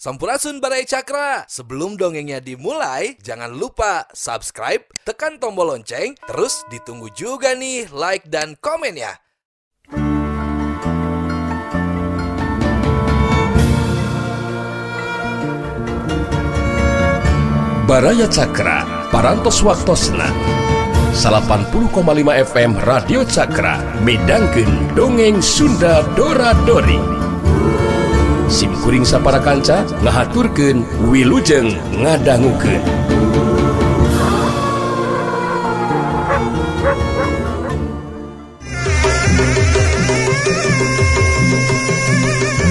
Sampurasun Baraya Cakra. Sebelum dongengnya dimulai, jangan lupa subscribe, tekan tombol lonceng, terus ditunggu juga nih like dan komen ya. Baraya Cakra, Parantos Waktosna 80,5 FM Radio Cakra midangkeun dongeng Sunda Dora Dori. Sim kuring sapara kanca ngahaturkeun wilujeng ngadangukeun.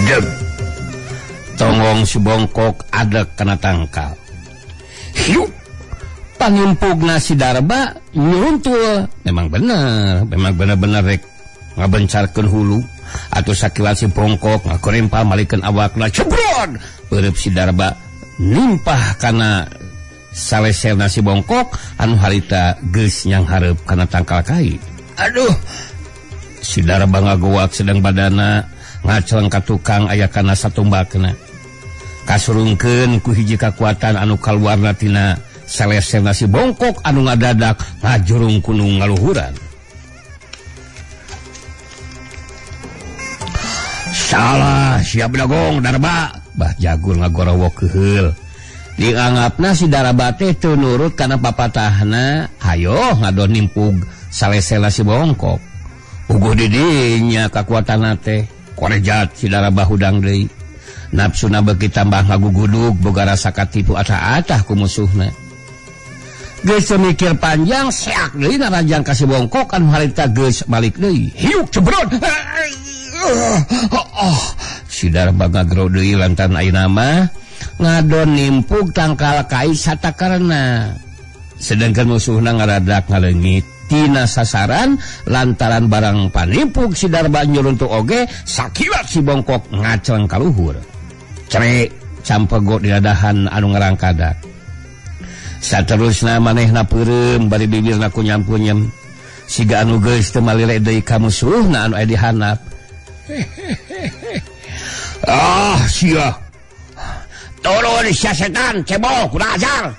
Deg. Tonggong si bongkok adek kana tangkal. Hiup. Pangimpugna si Darba nyuruntul. Memang bener, memang bener-bener rek ngabencarkeun hulu. Atau sakilat si bongkok ngakorempal malikeun awakna cebrod. Beureub si Darba nimpah kana saleserna si bongkok anu harita geus nyanghareup kana tangkal kai. Aduh. Si Darba ngagoak sedang badana ngaceleng ka tukang aya kana satumbakna. Kasurungkeun ku hiji kakuatan anu kaluarna tina saleserna si bongkok anu ngadadak ngajurung kunung ngaluhuran. Salah siap dagong Darba. Bah Jagur ngagorowok keheul. Dianggapna si Darba teh teu nurut kana papatahna, hayo ngadon nimpug salesela si bongkok. Uguh di dinya kakuatanna teh, korejat si Darba hudang deui. Nafsuna beuki tambah ngagugudug boga rasa katipu atah-atah ku musuhna. Geus mikir panjang seak deui narajang ka si bongkok anu harita geus balik deui. Hiuk cebrod. Oh, si Darba ngagro deui lantaran ayeuna mah ngadon nimpug tangkal kai satakarna. Sedangkan musuhna ngaradak ngaleungit tina sasaran lantaran barang panimpug si Darba nyuruntuk oge sakilat si bongkok ngaceleng ka luhur. Cerek campego didadahan anu ngarangkadak. Saterusna manehna peureum bari bibirna kunyam-kunyam. Siga anu geus teu malire deui ka musuhna anu aya di handap. Ah, sia. Turun sia setan, cebol kurang ajar.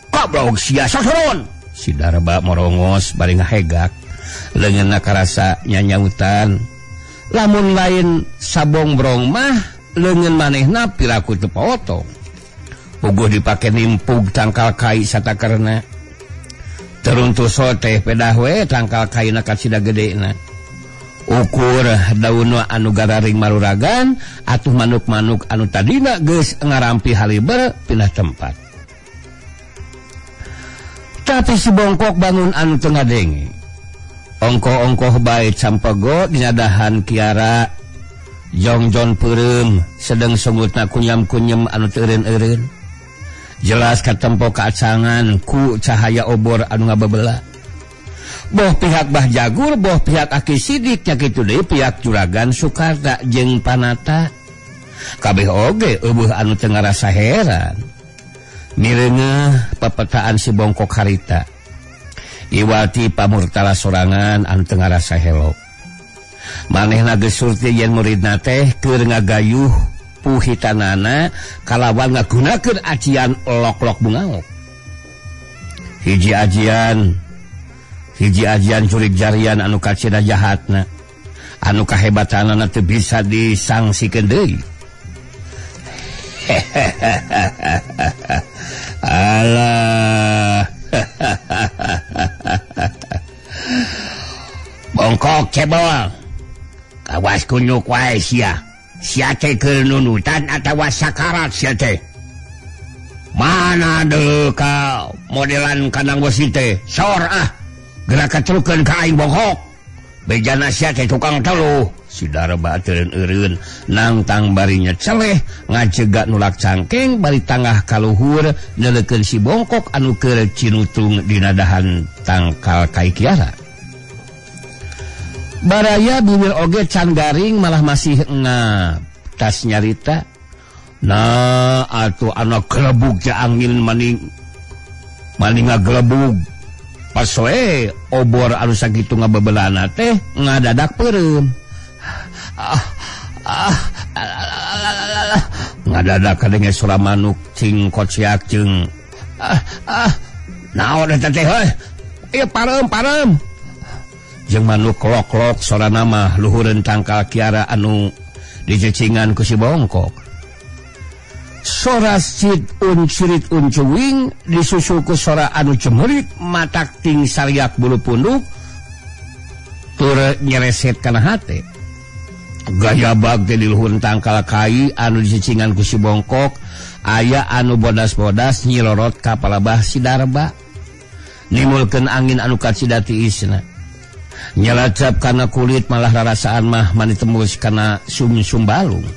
Goblok sia, sok turun. Si Darba morongos bari ngahegak. Leungeunna karasa nyanyautan. Lamun lain sabong brong mah leungeun manehna piraku teu potong. Puguh dipake nimpug tangkal kai satakarna. Teruntuh soteh pedah we tangkal kaina kacida gedena. Ukur daun anu gararing maruragan atuh manuk-manuk anu tadina geus ngarampi haliber pindah tempat. Tapi si bongkok bangun anu teu ngadenge. Ongkoh-ongkoh bae campego dinadahan kiara jongjon peureum sedeng sungutna kunyam-kunyem anu teu eureun-eureun. Jelas katempo kaacangan ku cahaya obor anu ngabebela. Boh pihak Bah Jagur, boh pihak Aki Sidik, nya kitu deui pihak Juragan Sukarta jeung Panata. Kabeh oge eueuh anu teu ngarasa heran. Mireungeuh pepetaan si bongkok harita. Iwati pamurtala sorangan anu teu ngarasa helo. Manehna geus surti yen muridna teh keur ngagayuh puhitanana kalawan ngagunakeun ajian lok-lok bungaok. Hiji ajian curik jarian anu kacida jahatna, anu kahebatanana teu bisa disangsikeun deui. Alah. Bongkok cebol. Kawas kunyuk wae sia. Sia teh keur nunutan atawa sakarat sia teh. Mana deui ka modelan kandang wesi teh? Sor ah. Gerak kecelukeun ka aing bongkok. Bejana sia teh tukang teluh. Si Darba teureun-eureun nangtang bari nyeceleh ngajegak nulak cangkeng bari tangah kaluhur neuleukeun si bongkok anu keur cinutung dina dahan tangkal kai kiara. Baraya bibir oge can garing malah masih ngap tas nyarita. Nah atuh anak gelebug ja angin maning maning ngagelebug. Pas we obor anu sakitu ngabebelana teh ngadadak peureum. Ngadadak kadenge sora manuk cing kociak jeung ah ah naon eta teh heuh ieu pareum pareum jeung manuk klok-klok sorana mah luhureun tangkal kiara anu dicecingan ku si Bongkok. Sora cit uncirit uncuwing disusul ku sora anu cemerit matak ting sariak bulu punduk tur nyereset kana hate. Gaya bag teh di luhur tangkal kai anu dicecingan ku si Bongkok aya anu bodas-bodas nyilorot ka palabah si Darba nimulkeun angin anu kacida tiisna nyelacap kana kulit malah rarasaan mah mani tembus kana sumsum balung.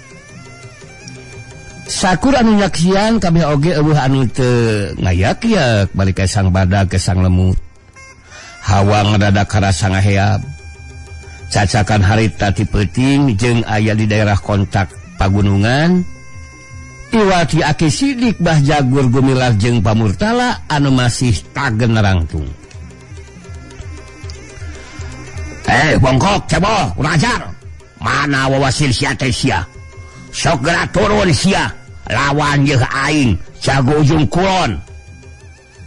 Sakur anu nyaksian kabeh oge eueuh anu teu ngayak-yak balik ka sang badag ke sang lemut. Hawa ngadadak karasa ngaheab. Cacakan harita ti peuting jeung aya di daerah kontak pagunungan. Iwati Aki Sidik Bah Jagur Gumilar jeung Pamurtala anu masih tagen rangtung. Bongkok ceboh kurang ajar. Mana wawasil sia teh sia. Sok geura turun sia lawan jeung aing jago ujung kulon.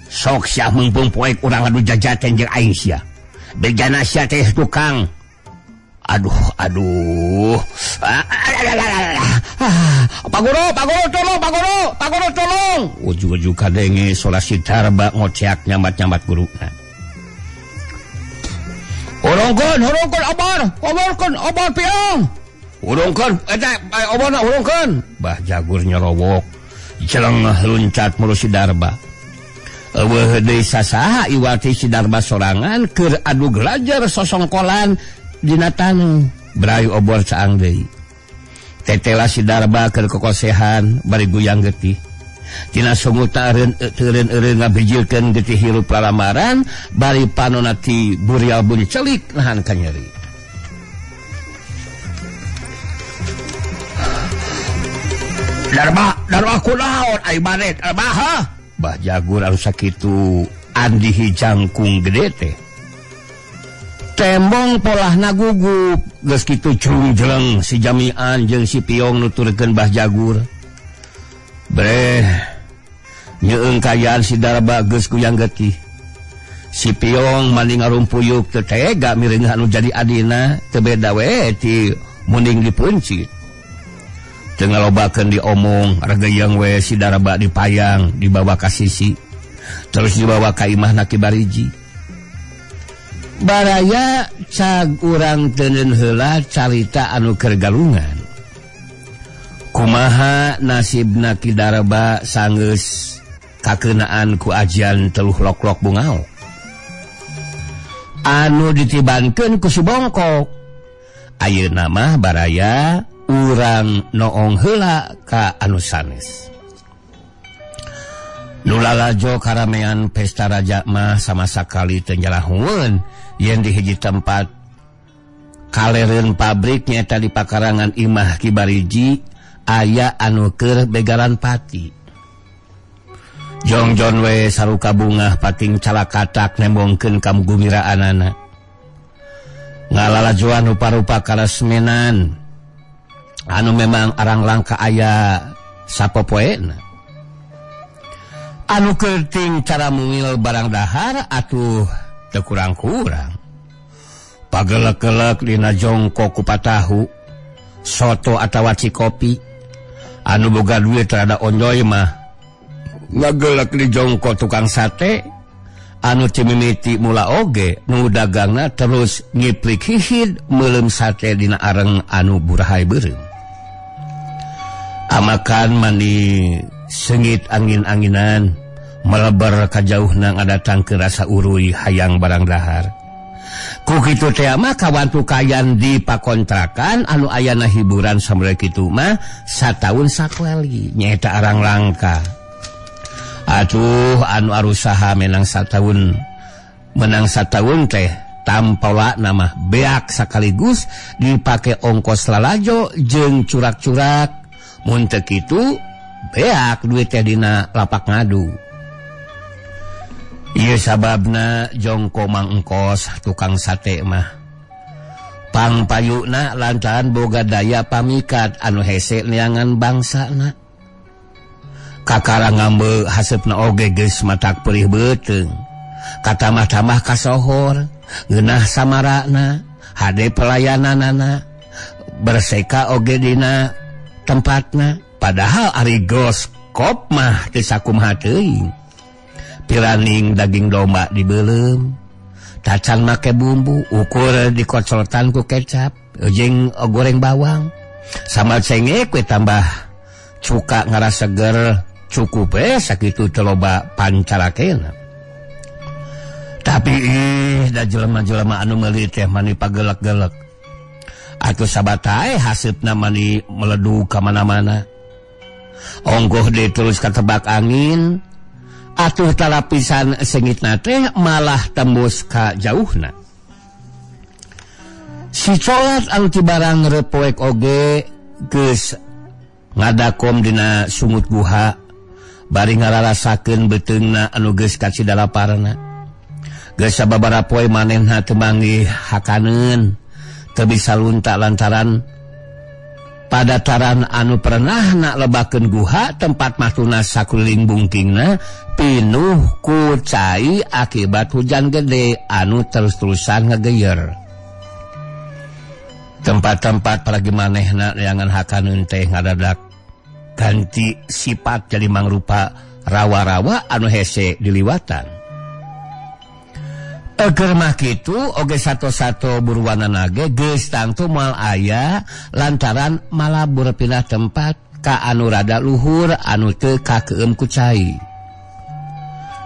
Sok sia meungpeung poek urang adu jajaten jeung aing sia. Bejana sia teh tukang. Aduh aduh. Pak Guru, Pak Guru tolong, Pak Guru, Pak Guru tolong. Ujug-ujug kadenge sora si Darba ngoceak nyambat-nyambat guruna. Urungkeun, urungkeun obor, oborkeun obor piung. Urungkeun, eta oborna urungkeun. Bah Jagur nyerowok, jelengah luncat mulu si Darba. Eueuh deui sasaha iwati si Darba sorangan keur adu gelajar sosongkolan dina taneuh. Berayu obor caang deui. Tetela si Darba keur kokosehan bari guyang getih. Tina sungutna eureun-eureun ngabijilkeun getih hirup lalamaran bari panonna ti burial buncelik nahan kanyeri. Darba, Darba kunaon ai baret, Darba ha? Bah Jagur anu sakitu andihi jangkung gede teh. Tembong polahna gugup, geus kitu jrung-jreng si Jamian jeung si Piong nuturkeun Bah Jagur. Breh, nyeung kayaan si Darba geus kuyang getih. Si Piong mani ngarumpuyuk teu tega mireungeuh anu jadi adina, teu beda we ti munding dipeuncit. Teu ngalobakeun diomong, regeyeng we si Darba dipayang, dibawa ka sisi. Terus dibawa ka imahna Ki Bariji. Baraya cag urang teuneun heula carita anu keur galungan. Kumaha nasibna Ki Darba sanggeus kakeunaan ku ajian teluh lok-lok bungao. Anu ditibankeun ku si Bongkok. Ayeuna mah baraya urang noong heula ka anu sanes. Nu lalajo karamean pesta raja mah sama sakali teu nyalahueun yen di hiji tempat kalereun pabrik nyaeta di pakarangan imah Ki Bariji aya anu keur begalan pati. Jongjon we saruka bungah pating calakatak nembongkeun kamugumiraanana. Ngalalajoan rupa-rupa karesmenan anu memang arang langka aya sapopoena. Anu kerting cara mungil barang dahar atuh teu kurang-kurang. Pagelek-gelek dina jongko kupatahu, soto atawa cikopi. Anu boga duit rada onjoy mah ngagelek di jongko tukang sate. Anu cimimiti mula oge nu dagangna terus ngiplik hihid meuleum sate dina areng anu burahay beureum. Amakan mani sengit angin-anginan melebar kajauhna ngadatangkeun rasa uruy hayang barang dahar. Ku kitu teh mah kawantu kayan di pakontrakan anu ayana hiburan sampe kitu mah sataun sakali nyaeta arang langka. Atuh anu arusaha menang sataun teh tampola nama beak sekaligus dipake ongkos lalajo jeung curak-curak. Mun teu kitu beak duit teh dina lapak ngadu. Ieu sababna jongko mangengkos tukang sate mah. Pangpayuna lantaran boga daya pamikat anu hese neangan bangsana. Kakara ngambe haseupna oge geus matak perih beuteung. Katamah-tamah kasohor, ngeunah samarana, hade pelayananana, berseka oge dina tempatna. Padahal ari goskop mah teu sakumaha teuing. Piraning daging domba dibeuleum, tacan make bumbu, ukur dikocotan ku kecap, jeung goreng bawang. Sambal cengek we tambah cuka ngaraseger cukup sakitu teu loba pancarakena. Tapi ih da jelema-jelema anu meuli teh mani pagelek-gelek. Atuh sabatae haseupna mani meledug ka mana-mana. Onggoh deui terus katebak angin. Atuh talapisan sengitna teh malah tembus ka jauhna. Si colat anu ti barang repoek oge geus ngadakom dina sungut guha bari ngararasakeun beuteungna anu geus kacida laparna. Geus sababaraha poe manehna teu manggih hakaneun, teu bisa lunta lantaran padataran anu pernahna lebakeun guha tempat matuna sakuliling bungkingna pinuh ku cai akibat hujan gede anu terus-terusan ngegeyer. Tempat-tempat paragi manehna neangan hakaneun teh ngadadak ganti sifat jadi mangrupa rawa-rawa anu hese diliwatan. Eger mah kitu oge sato-sato buruanana ge geus tangtu moal aya lantaran malabur pindah tempat ka anu rada luhur anu teu kakeum ku cai.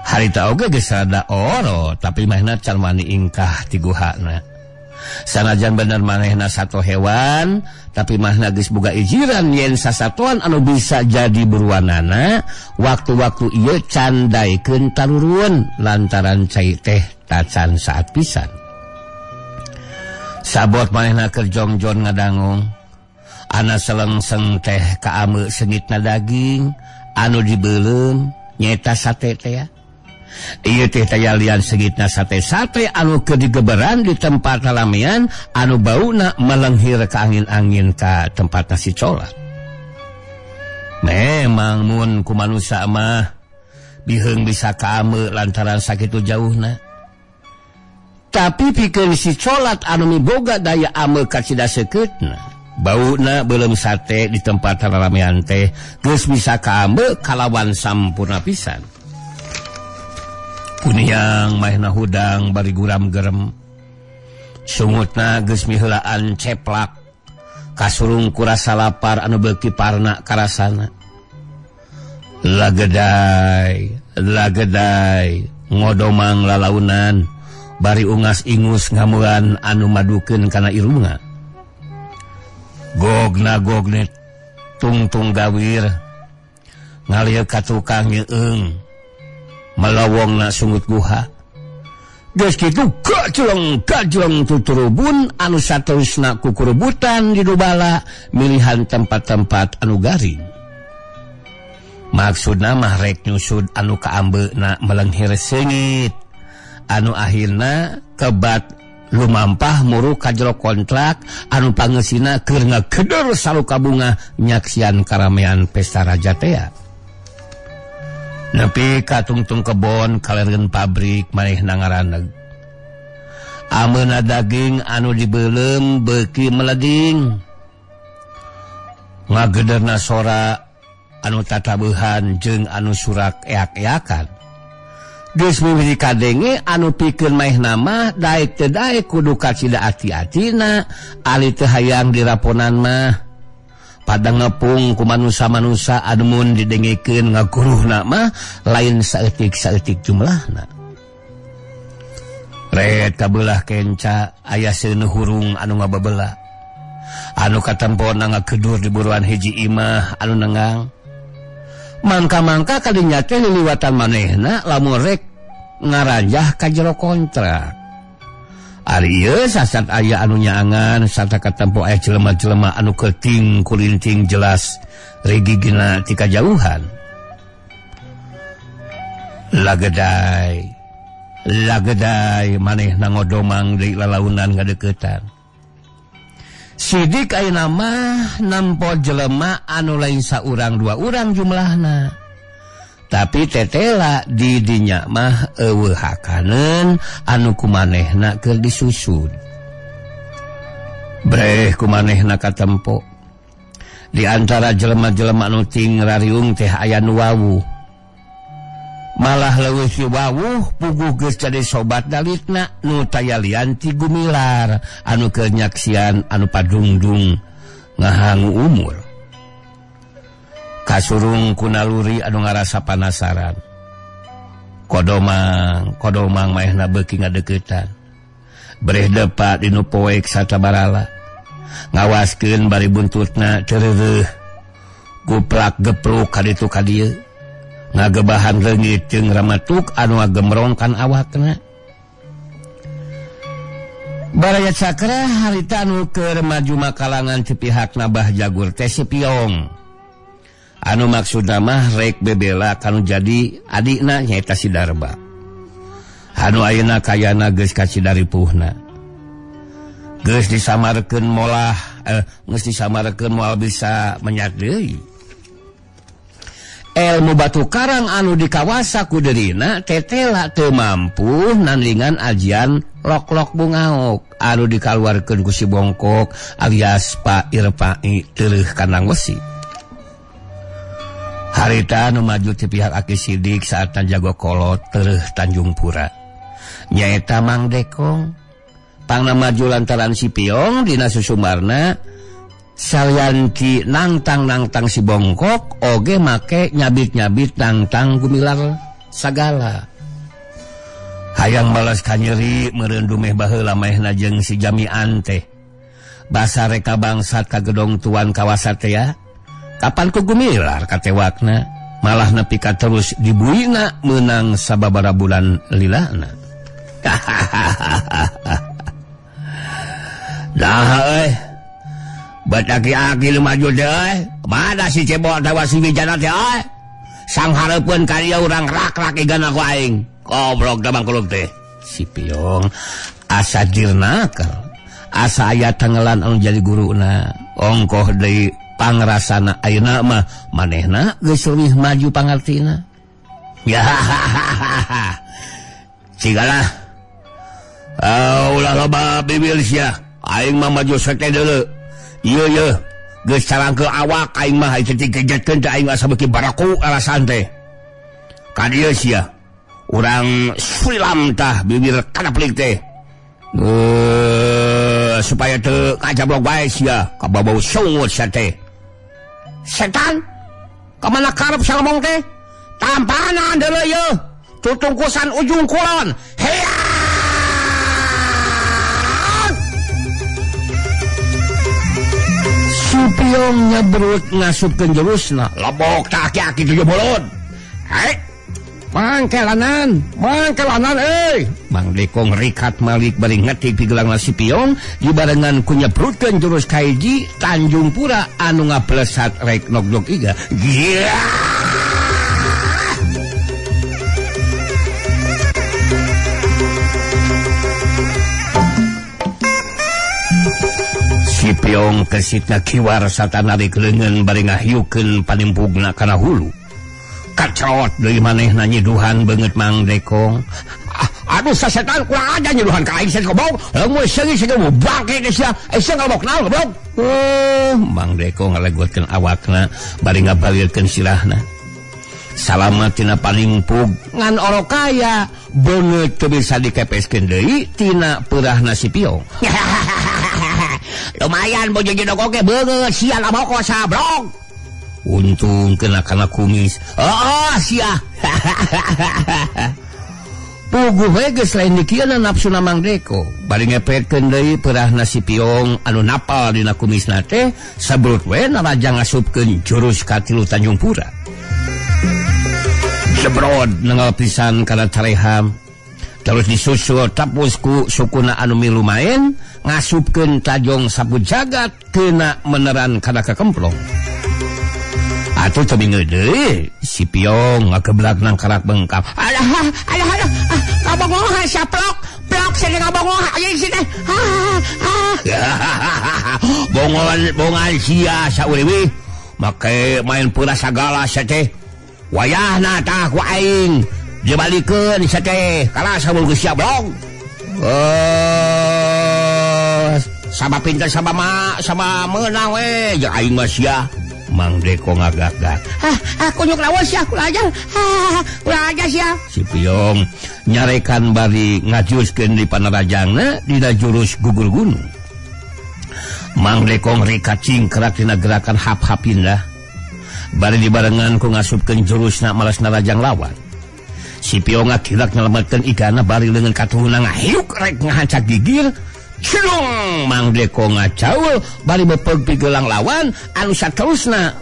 Harita oge geus rada oro tapi manehna can wani ingkah ti guhana. Sanajan bener manehna sato hewan tapi manehna geus boga ijiran yen sasatoan anu bisa jadi buruanana waktu-waktu ieu can daekeun taruruun lantaran cai teh tacan saat pisan. Sabot manehna keur jongjon ngadangung ana selengseng teh kaame sengitna daging anu dibeuleum nyaeta sate teh. Ieu teh tayalian sengitna sate-sate anu keur digeberan di tempat lalamean anu bauna melenghir ka angin-angin ka tempat si colat. Memang mun ku manusa mah biheung bisa kaame lantaran sakitu jauhna. Tapi pikeun si colat anu miboga daya ame kacida sekeutna. Bauna beuleum sate di tempat raramean teh geus bisa kaame kalawan sampurna pisan. Kuniang mahna hudang bari guram gerem. Sungutna geus miheulaan ceplak. Kasurung ku rasa lapar anu beuki parna karasana. Lagedai, lagedai, ngodomang lalaunan. Bari ungas-ingus ngamuan anu madukeun kana irunga. Gogna gogne tungtung gawir ngalir ka tukang nyeung melawongna sungut guha. Geus kitu gajleng tuturubun anu saterusna kukurubutan di dubala milihan tempat-tempat anu garing. Maksudna mah rek nyusud anu kaambeuna melenghir seungit. Anu akhirna kebat lumampah muru ka jero kontrak anu pangeusina keur ngageder saluka bunga nyaksian karamean pesta raja tea. Nepi ka tungtung kebon kalereun pabrik manehna ngaraneg. Ameuna daging anu dibeuleum beuki meleding. Ngagederna sora anu tatabuhan jeung anu surak eak-eakan. Geus mimiti kadenge anu pikeun maehna mah daek teu daek kudu kacida ati-atina ali teu hayang diraponan mah. Pada ngepung ku manusa-manusa anu mun didengekeun ngaguruhna mah lain saeutik-saeutik jumlahna. Ret kabelah kenca aya seuneuh hurung anu ngababela. Anu katempona ngagedur di buruan hiji imah anu nengang. Mangka-mangka kadinya teh liliwatan manehna lamun rek ngaranjah ka jero kontrak. Ari ieu sasat aya anu nyaangan sarta katempo aya jelema-jelema anu keuting kulinting jelas rigigina ti kajauhan. Lagedai, lagedai manehna ngodomang deui lalaunan ngadeuketan. Sidik ayeuna mah nampo jelema anu lain saurang dua urang jumlahna. Tapi tetela di dinya mah eueuh hakaneun anu kumanehna keur disusud. Breh kumanehna katempo. Di antara jelema-jelema anu ting rariung teh aya nu wawuh. Malah leuwih si wawuh puguh geus jadi sobat dalitna nu tayalian ti Gumilar anu keur nyaksian anu padungdung ngahangu umur. Kasurung ku naluri anu ngarasa panasaran. Kodomang, kodomang maehna beuki ngadeuketan. Breh depa dinu poek satabarala. Ngawaskeun bari buntutna teureureuh. Guplak gepruk ka ditu ka dieu. Ngagebahan leungit jeung ramatuk anu ngagemrongkan awakna. Baraya Cakra harita anu keur maju makalangan ti pihakna Bah Jagur teh si Piong. Anu maksudna mah rek bebela kanu jadi adikna nyaeta si Darba. Anu ayeuna kayana geus kacidaripuhna. Geus disamarkeun molah geus disamarkeun moal bisa menyat deui. Ilmu batu karang anu dikawasa ku dirina tetela teu mampu nandingan ajian lok-lok bungaok anu dikaluarkeun ku si Bongkok alias Pak Irpai teureun kandang wesi. Harita nu maju ti pihak Aki Sidik saat jago kolot tereuh Tanjung Pura. Nyaeta Mang Dekong. Pangna maju lantaran si Piong dina susumarna salianti nangtang-nangtang si Bongkok oge make nyabit-nyabit nangtang Gumilar sagala. Hayang balas kanyeri meureun dumeh baheula maehna jeung si Jamian teh. Basa reka bangsat ka gedong tuan kawasa teh ya. Kapan ku Gumilar katewakna malah nepi ka terus dibuina meunang sababaraha bulan lilana. Dah euy. Bet aki-aki nu maju teh euy. Mana si cebol tawa si Wijana teh euy. Sang hareupeun ka dieu urang rak-rak igana ku aing. Goblok da mangkuluk teh. Si Piong asa dirnaker. Asa aya tangelan anu jadi guruna. Ongkoh deui pangrasana ayeuna mah manehna geus leuwih maju pangartina. Ya. Cigalah. Ulah loba bibir sia. Aing mah maju sete deuleu. Ieu ye geus carangkeul awak aing mah teu dikejetkeun teh aing asa beuki baraku alasan teh. Ka dieu sia. Urang sulam tah bibir kana pelik teh. Supaya teu kajablok bae sia, kababau sungut sia teh. Setan, kemana karep salomong teh? Tampanan deuleu yeuh, tutungkusan ujung kulon. Heya! Si Piong nyebrut ngasupkeun jurusna. Lebok tah aki-aki tujuh bolon. Hei, mangkelanan, mangkelanan euy. Mang Dekong rikat malik bari ngetik pigelangna si Piong dibarengan ku nyebrutkeun jurus kahiji Tanjung Pura anu ngablesat rek nogdog iga. Gila! Si Piong kesitna kiwar satanarik leungeun bari ngahiukeun panimpugna kana hulu. Kacrot deui manehna nyiduhan beungeut Mang Dekong. Aduh sasetan kurang aja nyiduhan ka aing sia goblok. Leungweus seungit sia bangke geus sia. Sia ngalobok naon goblok. Mang Dekong ngalegotkeun awakna bari ngabalirkeun sirahna. Salamat tina panimpug ngan orok kaya beungeut teu bisa dikepeskeun deui tina peurahna si Piong. Lumayan bojo jedog oge beungeut sia lamoko sablok. Untung kena kana kumis. Oh, sia. Puguh we geus lain dikieuna nafsuna Mang Deko. Bari ngepetkeun deui peurahna si Piong anu napal dina kumisna teh sabrut we naraja ngasupkeun jurus katilu Tanjung Pura. Jebrod nenggal pisan kana careham. Terus disusul tapus ku sukuna anu milu maen ngasupkeun tajong sapu jagat kena meneran kana kakemplong. Atuh teu bingeut deui si Piong ngageblak nang karak bengkap. Alah alah alah kabongoh saplok plok sini kabongoh anjing sini. Bongolan bongan sia sauriwih make main pura sagala sia teh. Wayahna tah ku aing dibalikeun sia teh kalah samun geus sia blong. Sama pinter sama ma sama meunang we jeung aing mah sia. Mang Deko ngagak-gak. Hah, kunyuk lawan sia ulah aja. Hah, ulah aja sia. Si Piong nyarekan bari ngajuruskeun di panarajangna dina jurus gugur gunung. Mang Deko reka cingkrak dina gerakan hap-hap pindah. Bari dibarengan ku ngasupkeun jurusna malas narajang lawan. Si Piong ngakilak nyelametkeun igana bari leungeun katuhuna ngahiuk rek ngahancak gigir. Cilung Mang Deko ngacaul bari bepeg pigelang lawan anu saterusna.